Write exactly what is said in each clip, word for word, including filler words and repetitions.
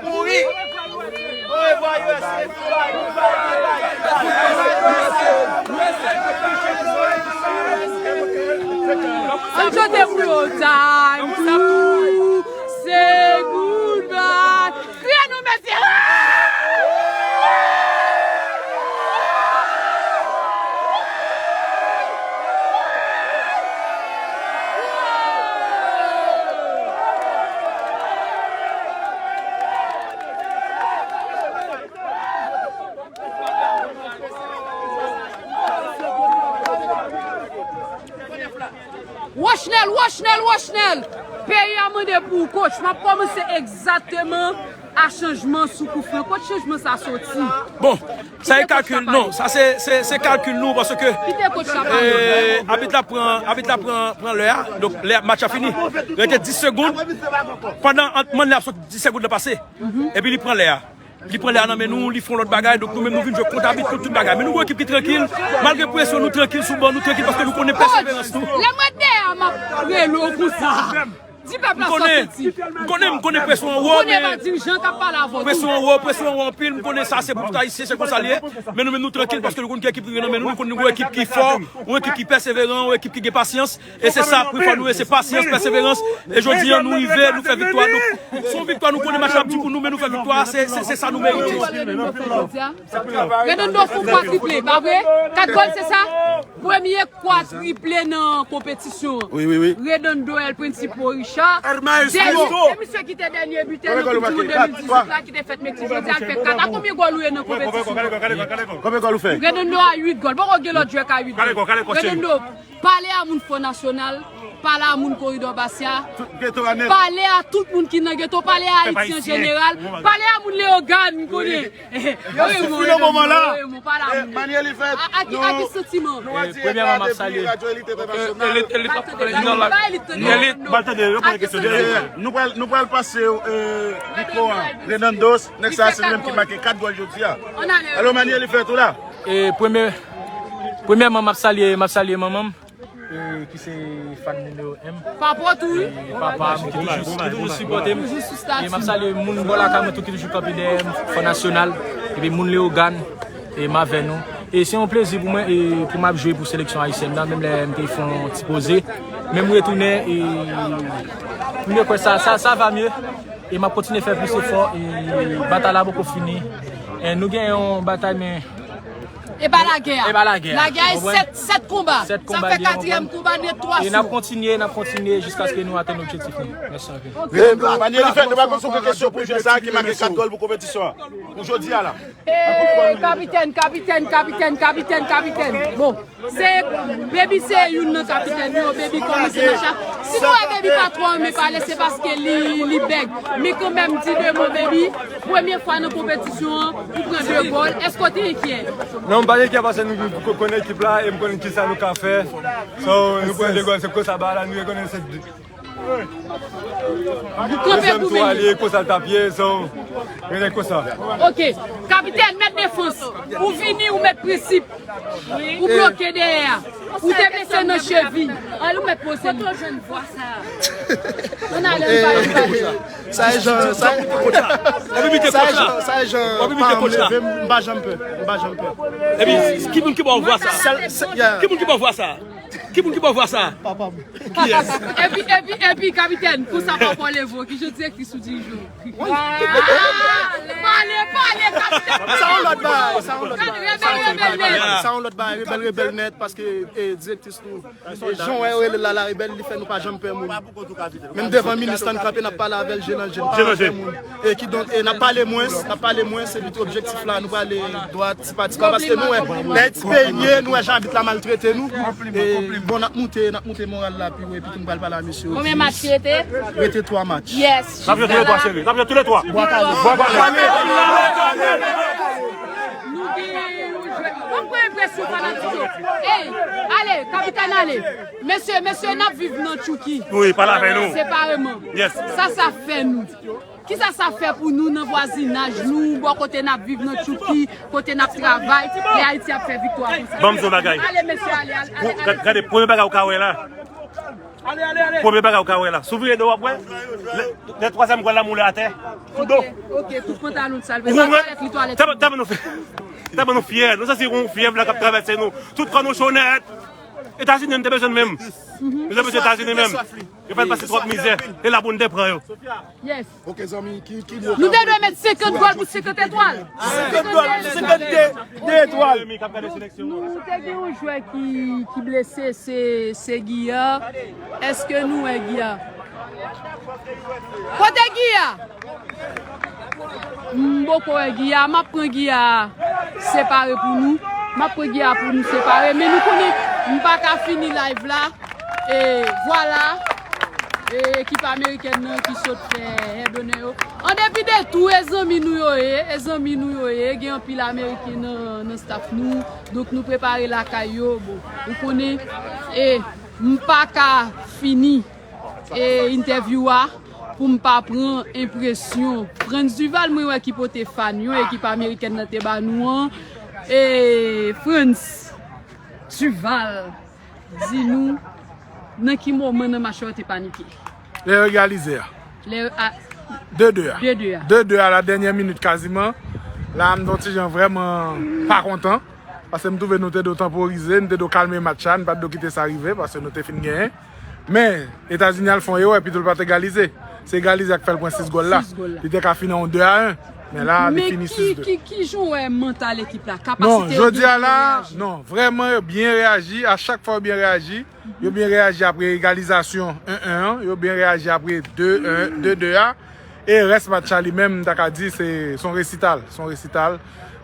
Mouri. Orevwa U S A. Goodbye, goodbye, goodbye, goodbye. Ann chante pou yo. Time to say goodbye. Kriye non, mesye. Wochnèl, Wochnèl, Wochnèl! Peyi a mande pou ou, coach. M ap kòmanse egzakteman a chanjman sou koufran. Kot chanjman sa soti? Bon, sa e kalkil, non, sa se, se, se kalkil nou, paske, kite coach la pale. Eh, abit la pran, abit la pran, pran lè a, donk lè match la fini. Rete dis segonn. Pandan antrenman la ap soti dis segonn nan pase. Epi li pran lè a. Li pran lè a nan men nou, li fè yon lòt bagay, donk nou menm nou vin jwe kont abit, kont tout bagay. Men nou gon ekip ki trankil, malgre presyon, nou trankil sou ban, nou trankil paske nou konnen pèseverans nou. Lè m ret dèyè a, m ap rele w konsa. Di pèp la sa w santi. M konnen, m konnen presyon an wo, men presyon an wo, presyon an wo anpil, m konnen sa se pou tout Ayisyen, se konsa l ye. Men nou menm nou trankil paske nou konn ki ekip ki rive nan men nou, nou konn nou gon ekip ki fò, yon ekip ki pèseveran, yon ekip ki gen pasyans. E se sa, prefwa nou ye, se pasyans, pèseverans. E jodi a, nou rive, nou fè viktwa. Donk, se yon viktwa, nou konnen match la ap di pou nou, men nou fè viktwa, se, se, se sa nou merite. Redondo fè yon kwa triple, pa vre? Kat gòl, se sa? Premye kwa triple nan konpetisyon an. Wi, wi, wi. Redondo El Principio Richard. Dènye, e misye ki te dènye bitè nan Koup di Mond de mil dizuit la, ki te fèt Meksik, jodi a, l fè kat. A konbyen gòl ou ye nan konpetisyon an? Konbyen gòl ou fè? Redondo a uit gòl. Poko gen lòt jwè k a uit gòl. Redondo, pale a moun Fò Nasyonal, pale a moun Koridò Basya, pale a tout moun ki nan geto, pale a Ayiti an jeneral, pale a moun Leyogàn, m konnen. Yo renmen w, yo renmen w, pale a moun. Mani Elifèt, a ki santiman? Premyèman, m ap salye. Nou pral, nou pral pase mikwo a Renandos, nèg sa se li menm ki make kat gòl jodi a. Alo, Mani Elifèt, ou la? E premye, premyèman, m ap salye, m ap salye manman m, e ki se fan nimewo en m. Papa w tou, wi. E papa m ki toujou, ki toujou sipòte m. Toujou sou stati. E m ap salye moun bò lakay mwen tou ki toujou kanpe dèyè m, Fò Nasyonal, epi moun Leyogàn, e m avè nou. E se yon plezi pou mwen, e pou m ap jwe pou seleksyon ayisyèn nan, menm lè m te fè yon ti poze. Men m retounen, e m kwè sa, sa, sa va mye. E m ap kontinye fè plis efò, e batay la poko fini. E nou gen yon batay, men E pa lagè a. E pa lagè a. Lagè a e sèt, sèt konba. Sa fè katriyèm konba de twa jou. E n ap kontinye, n ap kontinye jiskaske nou atenn objektif nou. Mèsi anpil. Mani Elifèt, nou pa konn si w gen kesyon pou jwè sa a ki make kat gòl pou konpetisyon an. Pou jodi a la. E kapitèn, kapitèn, kapitèn, kapitèn, kapitèn. Bon, se Baby se youn nan kapitèn yo, Baby kòmanse nan chak. Si nou wè Baby pa twò renmen pale, se paske li, li bèg. Men kanmenm, di de mo, Baby. Premye fwa nan konpetisyon an, ou pran de gòl. Èske w te enkyè? Non, m pa t enkyè paske nou ko-, konnen ekip la e m konnen kisa nou ka fè. So, nou pran de gòl, se konsa bagay la, nou rekonnen se. Nou kanpe pou men nou. Konsa l t ap ye, so, rete konsa. Ok. Kapitèn, mèt defans. Ou vini, ou mèt prensip. Ou bloke dèyè a. Ou te blese nan chevi. Al ou mèt poze nou. Kote w jwenn vwa sa a? Ann ale, ann pale, ann pale. Sa e jan, sa e, sa e jan, sa e jan pa m leve m, m pa janm pè, m pa janm pè. Epi, ki moun ki ba w vwa sa? Ki moun ki ba w vwa sa? Ki moun ki ba w vwa sa? Papa m. Kiyès? Epi, epi, epi, kapitèn, konsa papa w leve w, ki jan direktris ou dirije w? Pale, pale, kapitèn. Sa yon lòt bagay, sa yon lòt bagay, sa yon lòt bagay, rebèl, rebèl nèt, paske, e, direktris nou, e, jan w wè yo rele l la, la rebèl, li fè nou pa janm pè moun. Menm devan minis lan, n kanpe, n ap pale avè l, je nan je, n pa janm pè moun. E kidonk, e, n ap pale mwens, n ap pale mwens, epi tou objektif la, nou prale dwat, ti pa ti pa, paske nou wè, lè ti peyi n ye, nou wè jan abit la maltrete nou. E, bon, n ap moute, n ap moute moral la pi wo, epi tou nou pral pale a mesye yo. Konbyen match ki rete? Rete twa match. Yes. N ap jwe toulètwa, cheri. N ap jwe toulètwa. Bwa kale. Bwa kale. Nou gen yon jwè. Ban m pran enpresyon fanatik yo. Ey, ale, kapitèn, ale. Mesye, mesye, n ap viv nan Tchouki. Wi, pale avè nou. Separeman. Yes. Sa sa fè nou? Kisa sa fè pou nou nan vwazinaj nou, bò kote n ap viv nan Tchouki, kote n ap travay, lè Ayiti ap fè viktwa konsa? Ban m di w yon bagay. Ale, mesye, ale, ale, ale, ale. Gade, premye bagay ou ka wè la. Premye bagay ou ka wè la. Si w vire do w ap wè. Lè, lè twazyèm gòl la moule atè. Sou do. Ok, ok, tout pantalon sal. Ou konprann? Twalèt li, twalèt. Tèlman, tèlman nou fè. Tèlman nou fyè. Nou santi yon fyèv la k ap travèse nou. Tout kò nou cho nèt. Etazini, nou te bezwen menm. Nou te bezwen Etazini menm. Yo fè n pase twòp mizè. E la pou n te pran yo. Yes. Ok, zanmi, ki, ki nou te dwe met senkant gòl pou senkant etwal. Senkant gòl pou senkant etwal. Nou te gen yon jwè ki, ki blese, se, se Guilla. Èske nou wè Guilla? Kote Guilla? M poko wè Guilla, m ap pran Guilla separe pou nou. M ap pran Guilla pou nou separe, men nou konnen m pa ka fini live la. E vwala, e ekip amerikèn nan ki sot fè head honor yo. An depi de tou, e zanmi nou yo ye, e zanmi nou yo ye. Gen anpil ameriken nan, nan staff nou. Donk nou prepare lakay yo. Bon, ou konnen, e m pa ka fini e entèvyou a pou m pa pran enpresyon Frantz Duval, mwen wè ki pote fan yo, ekip amerikèn nan te ba nou an. E Frantz Duval, di nou, nan ki moman nan match la w te panike? Lè yo egalize a. Lè a, de de a. De de a. De de a, la dènyè minit kaziman. La, m t yon ti jan vrèman pa kontan. Paske m twouve nou te dwe tanporize, nou te dwe kalme match la, nou pa t dwe kite sa rive, paske nou te fin genyen. Men, Etazini al fè yon erè, pito l pa t egalize. Se egalize a k fè l pran sis gòl la. Sis gòl la. Li te ka fini yon de a en. Men la, li fini sis de. Men ki, ki, ki jan w wè mantal ekip la, kapasite yo de pou yo reyaji? Non, jodi a la, non, vrèman, yo byen reyaji. A chak fwa, yo byen reyaji. Yo byen reyaji apre egalizasyon en en an. Yo byen reyaji apre de en, de de a. E rès match la li menm, m ta ka di, se, se yon resital. Se yon resital.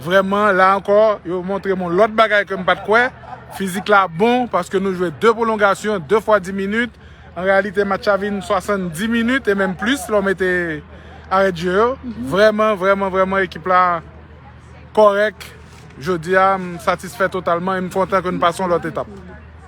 Vrèman, la ankò, yo montre m yon lòt bagay ke m pa t kwè. Fizik la bon, paske nou jwe de pwolongasyon, de fwa dis minit. An reyalite, match la vin swasanndis minit e menm plis, lè w mete arè de jeu yo. Vrèman, vrèman, vrèman, ekip la kòrèk. Jodi a, m satisfè totalman e m kontan ke n pase yon lòt etap.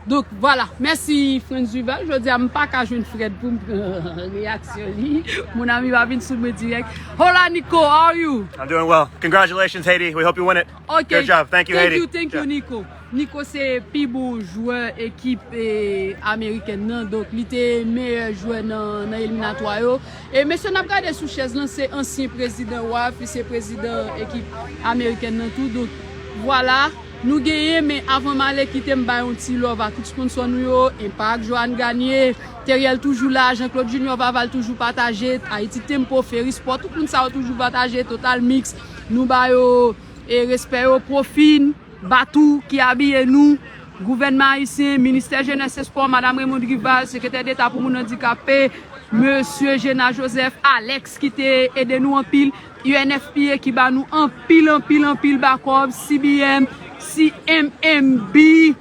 Donk, vwala. Mèsi, Frantz Duval. Jodi a, m pa ka jwenn Fred pou m pran reyaksyon li. Mon ami pa vin sou mwen dirèk. Hola, Nico. How are you? I'm doing well. Congratulations, Haiti. We hope you win it. Ok. Good job. Thank you, Haiti. Thank you, thank you, Nico. Nico se pi bon jwè ekip, eh, amerikèn nan. Donk, li te meyè jwè nan, nan eliminatwa yo. E mesye n ap gade sou chèz lan, se ansyen prezidan W A F, li se prezidan ekip amerikèn nan tou. Donk, vwala, nou genyen, men avan m ale, kite m bay yon ti love a tout sponsò nou yo, Impact, Johan Garnier, Teriel toujou la, Jean Claude Junior Vaval toujou pataje, Haiti Tempo, Ferry Sport, tout moun sa yo toujou pataje, Total Mix, nou ba yo, e, respè yo, Profin, Batou ki abiye nou, gouvènman ayisyen, ministè jenès e spò, Madam Raymond Rival, sekretè deta pou moun andikape, mesye Gena Joseph, Alex ki te ede nou anpil, U N F P A ki ba nou anpil, anpil, anpil bakòb, C B M, C M M B,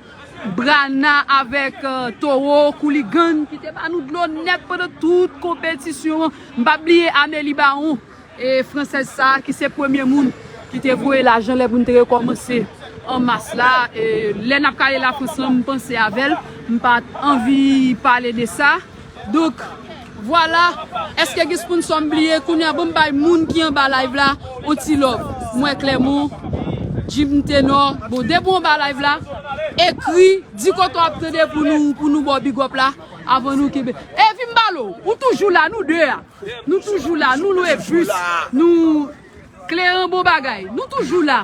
Brana avèk, euh, Toro, Kouligan ki te ba nou dlo nèt pandan tout konpetisyon an. M p ap bliye Amélie Baron. E fransèz sa a ki se premye moun ki te voye lajan lè pou n te rekòmanse an mas la. E lè n ap kale Lafrans lan, m panse avè l. M pa t anvi pale de sa. Donk, vwala. Èske gen sponsò m bliye? Kounye a, ban m bay moun ki anba live la yon ti love. M wè Clermont, Jim Tenor. Bon, depi w anba live la, ekri, di kote w ap tande pou nou, pou nou ba w big up la, avan nou kenbe. E vin m pale w, ou toujou la, nou de a. Nou toujou la, nou lwe bis, nou kleren bon bagay. Nou toujou la.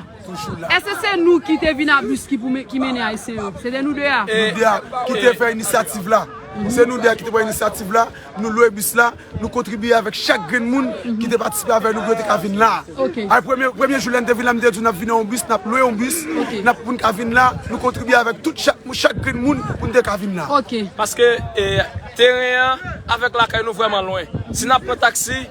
Èske se nou ki te vin a bis ki pou men-, ki mennen ayisyen yo? Se te nou de a? Nou de a ki te fè inisyativ la. Se nou de a ki te pran inisyativ la. Nou lwe bis la. Nou kontribye avèk chak grenn moun ki te patisipe avè nou pou yo te ka vin la. Ok. Ay, premye, premye jou lè n te vin la, m te di w n ap vin an yon bis, n ap lwe yon bis, n ap pou n ka vin la. Nou kontribye avèk tout chak, chak grenn moun pou n te ka vin la. Ok. Paske, eh, teren an avèk lakay nou vrèman lwen. Si n ap pran taksi,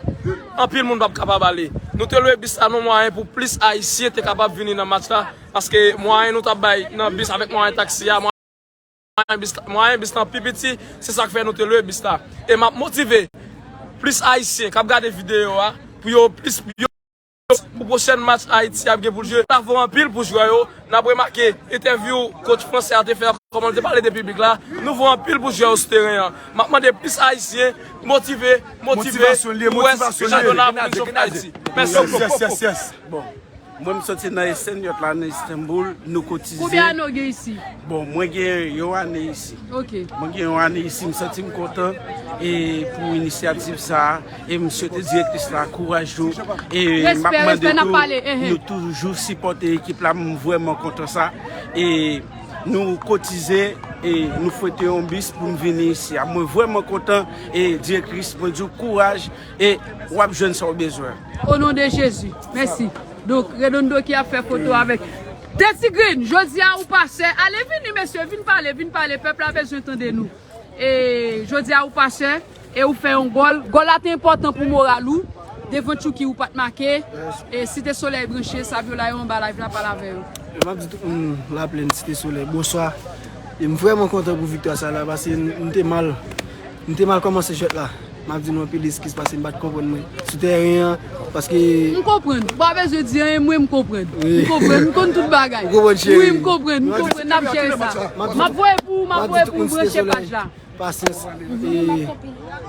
anpil moun p ap kapab ale. Nou te lwe bis la nan mwayen pou plis ayisyen te kapab vini nan match la, paske mwayen nou t ap bay nan bis avèk mwayen taksi a, mwayen bis, mwayen bis lan pi piti, se sa k fè nou te lwe bis la. E m ap motive plis ayisyen k ap gade videyo a pou yo plis, yo pou pwochèn match Ayiti ap gen pou l jwe. Bravo anpil pou jwè yo. N ap remake entèvyou coach fransè a te fè, kòman l te pale de piblik la. Nou vo anpil pou jwè yo sou teren an. M ap mande plis ayisyen motive, motive pou wè chanpyona pou vin chofle Ayiti. Mèsi. Yes, yes, yes, yes. Bon. Mwen, m soti nan Esenyurt la, nan Istanbul, nou kotize. Konbyen ane w gen isi? Bon, mwen gen yon ane isi. Ok. Mwen gen yon ane isi, m santi m kontan e pou inisyativ sa a, e m swete direktris la kouraj nou. E m ap mande tou, nou toujou sipòte ekip la, m vrèman kontan sa. E nou kotize, e nou fwete yon bis pou n vini isi a. Mwen vrèman kontan, e direktris, mwen di w kouraj, e w ap jwenn sa w bezwen. O non de Jezi. Mèsi. Donk, Redondo ki ap fè foto avèk Teti Green. Jodi a ou pa sè. Ale vini, mesye, vin pale, vin pale. Pèp la bezwen tande nou. E jodi a ou pa sè, e ou fè yon gòl. Gòl la te enpòtan pou moral ou. Devan Tchouki ou pa t make. E Site Solèy branche, Saviola yo anba live la, pale avè yo. M ap di tout moun Laplèn, Site Solèy, bonswa. E m vrèman kontan pou viktwa sa la, paske m, m te mal, m te mal kòmanse jwèt la. M ap di nou anpil eskiz paske m pa t konprann mwen sou tèren an, paske M konprann. Ou pa bezwen di anyen, mwen m konprann. Wi. M konprann, m konn tout bagay. Ou konprann, cheri? Wi, m konprann, m konprann, n ap jere sa. M ap voye pou ou, m ap voye pou ou, branche paj la. Pasyans. E,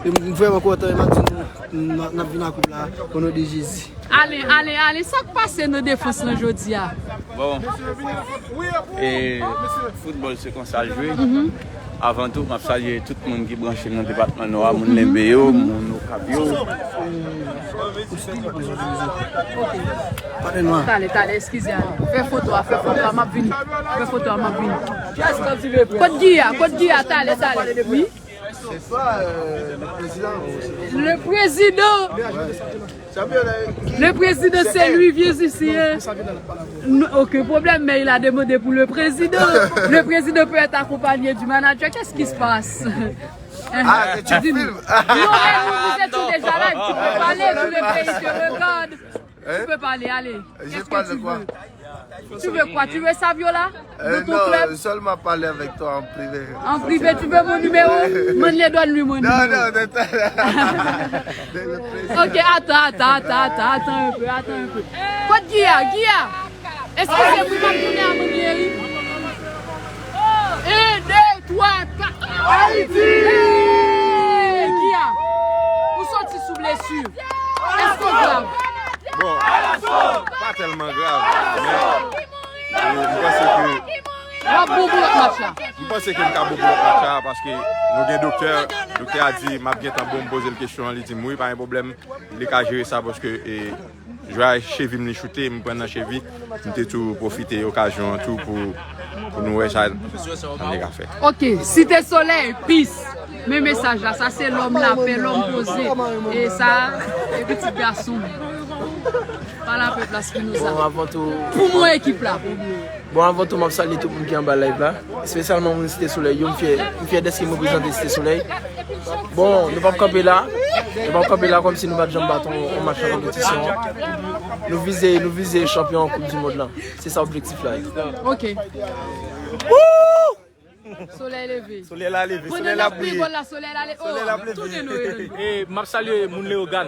e m vrèman kontan, e m ap di nou, n ap, n ap vin ak koup la, o non de Jezi. Ale, ale, ale, sa k pase nan defans lan jodi a? Bon, e foutbòl se konsa l jwe. Avan tou, m ap salye tout moun ki branche nan depatman Nò a, moun Lenbe yo, moun Okap yo. Talè, talè, eskize, ale. Fè foto a, fè foto a, m ap vini. Fè foto a, m ap vini. Kot Gi a? Kot Gi a? Talè, talè. Wi. C'est toi, euh, le président. Le président. Le président, c'est lui, viens ici, hein. Non, aucun problème, mais il a demandé pour le président. Le président peut être accompagné du manager. Qu'est-ce qui se passe? Ah, c'est un film. Non, mais nous, vous étiez déjà là, tu peux parler, tout le pays te regarde. Tu peux parler, allez. Qu'est-ce que tu veux? Tu veux quoi? Tu veux Saviola? De ton club? Seulement parler avec toi en privé. En privé, tu veux mon numéro? Mande le, donne-lui mon numéro. Non, non, non, non. Ok, attends, attends, attends, attends, attends un peu, attends un peu. Kot Gi a? Gi a? Eskize m, wi, m ap tounen a manmye, wi. Un, deux, trois, quatre. Ayiti! Hey, Gi a? Ou soti sou blesi. Èske w grav? Bon, pa tèlman grav, men, e, m panse ke W ap bon pou lòt match la. M panse ke m ka bon pou lòt match la, paske nou gen doktè, doktè a di m ap gentan bon, m poze l kesyon an, li di m wi, pa gen pwoblèm, li ka jere sa, paske, e, jwè a chevi m li choute, m pran nan chevi, m te tou pwofite okazyon an tou pou, pou nou wè sa n te ka fè. Ok, Site Solèy, peace. Men mesaj la, sa se lòm lapè, lòm poze. E sa, e pitit gason. Pale avèk la, Spinoza. Bon, avan tou, pou mwen ekip la. Bon, avan tou, m ap salye tout moun ki anba live la, espesyalman moun Site Solèy yo. M fyè, m fyè dèske m reprezante Site Solèy. Bon, nou p ap kanpe la, nou p ap kanpe la kòmsi nou pa t janm bat yon, yon match nan konpetisyon an. Nou vize, nou vize chanpyon Koup di Mond lan. Se sa objektif la ye. Ok. Solèy leve. Solèy la leve, pandan solèy n la ap priye bouyi. Gòl la, solèy la leve. Solèy la ap leve. Tounen nou, Renan. E m ap salye moun Leyogàn,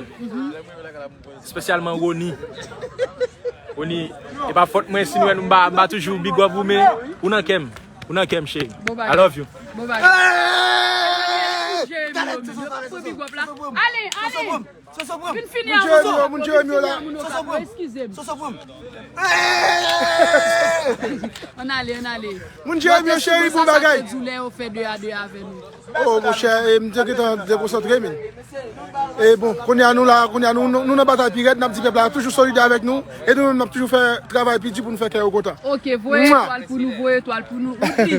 espesyalman Rony. Rony, e pa fòt mwen si nou wè nou m pa, m pa toujou big up ou, men ou nan kè m. Ou nan kè m, cheri. Bon bagay. I love you. Bon bagay. Hey! Jeremy, Jeremy, pran big up la. Ale, ale. Vin fini a moun Okap, vin fini a moun Okap. Eskize m. Ann ale, ann ale. Moun Jeremy yo cheri pou bagay. Sa k fè di w lè yo fè de a de avè nou. Oh, monchè, e m te gentan dekonsantre, men. E bon, kounye a nou la, kounye a nou, nou, nou nan batay pi rèd, n ap di pèp la toujou solidè avèk nou, e nou menm n ap toujou fè travay pi di pou nou fè kè yo kontan. Ok, voye etwal pou nou, voye etwal pou nou. Ou di,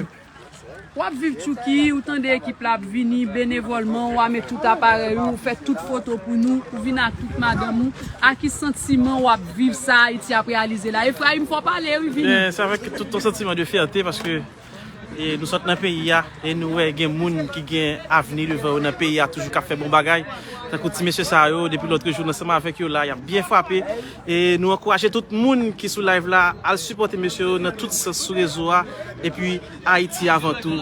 w ap viv Tchouki, ou tande ekip la ap vini benevòlman, ou ame tout aparèy ou, ou fè tout foto pou nou, ou vin ak tout madanm ou. A ki santiman w ap viv sa Ayiti ap reyalize la? Efrayim, fò pale, wi, vini. Byen, se avèk tout yon santiman de fyète, paske e nou sot nan peyi a, e nou wè gen moun ki gen avni devan yo nan peyi a, toujou k ap fè bon bagay. Tankou ti mesye sa yo, depi lòt jou, nou ansanm avèk yo la, y ap byen frape. E nou ankouraje tout moun ki sou live la, al sipòte mesye yo nan tout sans sou rezo a. Epi, Ayiti avan tou.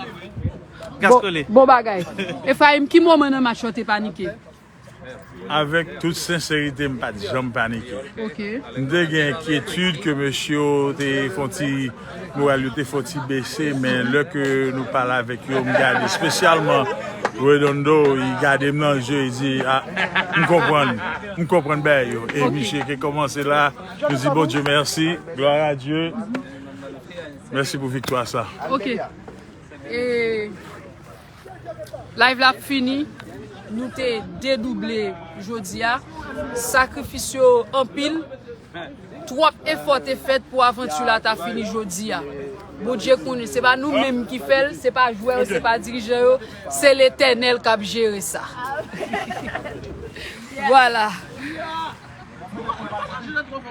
Gaskole. Bon, bon bagay. Efrayim, ki moman nan match ou te panike? Avèk tout senserite, m pa t janm panike. Ok. M te gen enkyetid ke mesye yo te fè yon ti, moral yo te fè yon ti bese, men lè ke nou pale avèk yo, m gade espesyalman Redondo, li gade m nan je, li di, ah, m konprann, m konprann bagay yo. E misye ki kòmanse la, nou di Bondye mèsi, glwa a Dye. Mèsi pou viktwa sa. Ok. E live la ap fini. Nou te dedouble jodi a. Sakrifis yo anpil. Twòp efò te fèt pou avanti la ta fini jodi a. Bondye konnen, se pa nou menm ki fè l, se pa jwè yo, se pa dirijan yo, se Letènèl k ap jere sa. Vwala.